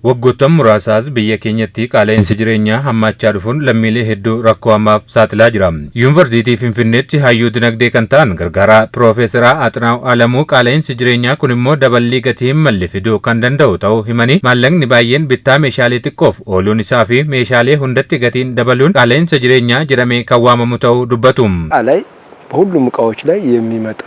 Waggoottan muraasaas biyya keenyatti qaala'insi jireenyaa hammaachaa dhufuun lammiilee hedduu rakkoo hamaaf saaxilaa jira. Yuunivarsiitii Finfinneetti hayyuu dinagdee kan ta'an gargaaraa Piroofeesaraa Axinaaw Alamuu qaala'insi jireenyaa kun immoo daballii gatii hin malle fiduu kan danda'u ta'uu himanii, maallaqni baay'een bittaa meeshaalee xiqqoof ooluun isaa fi meeshaalee hundatti gatiin dabaluun qaala'insa jireenyaa jedhamee kan waamamu ta'uu dubbatu. ላይ በሁሉም እቃዎች ላይ የሚመጣ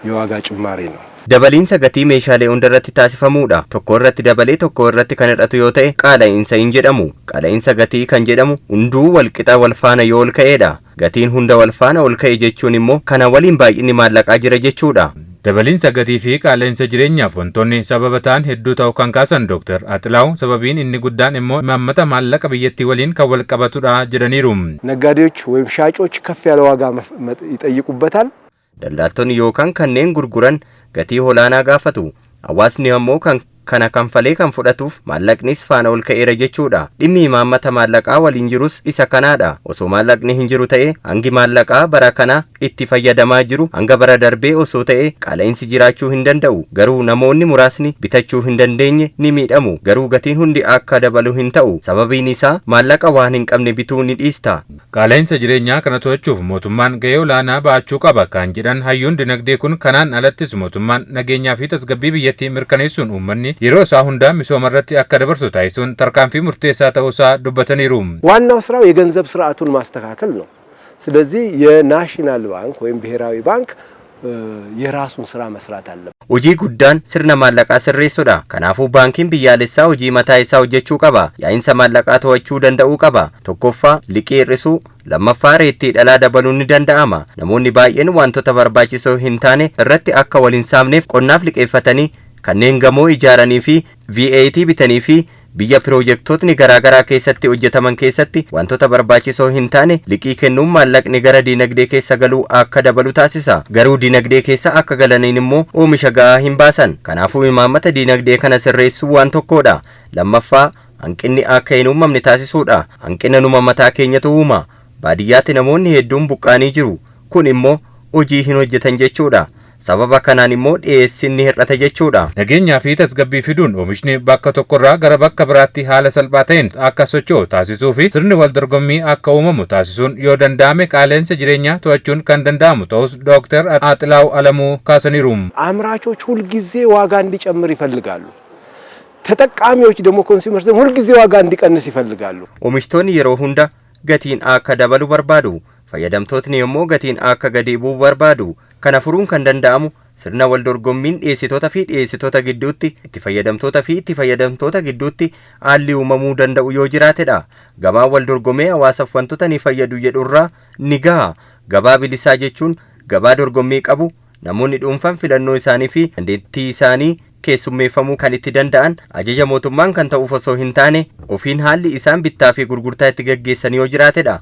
የዋጋ ጭማሪ ነው። Dabaliinsa gatii meeshaalee hundarratti taasifamuudha. Tokko irratti dabalee tokko irratti kan hir'atu yoo ta'e qaala'insa hin jedhamu. Qaala'insa gatii kan jedhamu hunduu walqixa wal faana yoo ol ka'eedha. Gatiin hunda wal faana ol ka'e jechuun immoo kana waliin baay'inni maallaqaa jira jechuudha. Dabaliinsa gatii fi qaala'insa jireenyaaf wantoonni sababa ta'an hedduu ta'uu kan kaasan Dooktar Axilaa'u, sababiin inni guddaan immoo imaammata maallaqa biyyattii waliin kan wal qabatudha jedhaniiru. ነጋዴዎች ወይም ሻጮች ከፍ ያለ ዋጋ ይጠይቁበታል። Daldaaltonni yookaan kanneen gurguran gatii olaanaa gaafatu. Hawaasni ammoo kan kana kanfalee kan fudhatuuf maallaqnis faana ol ka'eera jechuudha. Dhimmi imaammata maallaqaa waliin jirus isa kanaadha. Osoo maallaqni hin jiru ta'e, hangi maallaqaa bara kana itti fayyadamaa jiru hanga bara darbee osoo ta'e, qaala'insi jiraachuu hin danda'u. Garuu namoonni muraasni bitachuu hin dandeenye ni miidhamu. Garuu gatiin hundi akka dabalu hin ta'u. Sababiin isaa maallaqa waan hin qabne bituu ni dhiista. Qaala'insa jireenyaa kana to'achuuf mootummaan gahee olaanaa ba'achuu qaba kan jedhan hayyuun dinagdee kun, kanaan alattis mootummaan nageenyaa fi tasgabbii biyyattii mirkaneessuun uummanni yeroo isaa hundaa misooma irratti akka dabarsu taasisuun tarkaanfii murteessaa ta'uusaa dubbataniiru. ዋናው ስራው የገንዘብ ስርዓቱን ማስተካከል ነው። ስለዚህ የ national ባንክ ወይም ብሔራዊ ባንክ የራሱን ስራ መስራት አለበት። Hojii guddaan sirna maallaqaa sirreessuudha. Kanaafuu baankiin biyyaalessaa hojii mataa isaa hojjechuu qaba. Yaa'insa maallaqaa to'achuu danda'uu qaba. Tokkoffaa liqii hir'isuu, lammaffaa reettii dhalaa dabaluun ni danda'ama. Namoonni baay'een wantoota barbaachisoo hin taane irratti akka wal hin saamneef qonnaaf liqeeffatanii, kanneen gamoo ijaaranii fi VAT bitanii fi biyya piroojektotni garaagaraa keessatti hojjetaman keessatti wantoota barbaachisoo hin taane liqii kennuun maallaqni gara diinagdee keessa galuu akka dabalu taasisa. Garuu diinagdee keessa akka galaniin immoo oomisha ga'aa hin baasan. Kanaafuu imaammata diinagdee kana sirreessuu waan tokkodha. Lammaffaa hanqinni akka hin uumamne taasisuudha. Hanqina numa mataa keenyatu uuma. Baadiyyaatti namoonni hedduun buqqaanii jiru. Kun immoo hojii hin hojjetan jechuudha. Sababa kanaan immoo dhiyeessin ni hir'ata jechuudha. Nageenyaa fi tasgabbii fiduun oomishni bakka tokkorraa gara bakka biraatti haala salphaa ta'een akka socho'u taasisuu fi sirni wal dorgommii akka uumamu taasisuun yoo danda'ame qaala'insa jireenyaa to'achuun kan danda'amu ta'us Dooktar Axilaa'u Alamuu kaasaniiru. አምራቾች ሁልጊዜ ዋጋ እንዲጨምር ይፈልጋሉ። ተጠቃሚዎች ደግሞ consumers ደግሞ ሁልጊዜ ዋጋ እንዲቀንስ ይፈልጋሉ። Oomishtoonni yeroo hunda gatiin akka dabalu barbaadu. Fayyadamtootni immoo gatiin akka gadi bu'u barbaadu. Kana furuun kan danda'amu sirna wal dorgommiin dhiyeessitoota fi dhiyeessitoota gidduutti, itti fayyadamtoota fi itti fayyadamtoota gidduutti haalli uumamuu danda'u yoo jiraatedha. Gabaan wal dorgomee hawaasaaf wantoota ni fayyadu jedhurraa ni gaha. Gabaa bilisaa jechuun gabaa dorgommii qabu, namoonni dhuunfaan filannoo isaanii fi dandeettii isaanii keessummeeffamuu kan itti danda'an, ajaja mootummaan kan ta'uuf osoo hin taane ofiin haalli isaan bittaa fi gurgurtaa itti gaggeessan yoo jiraatedha.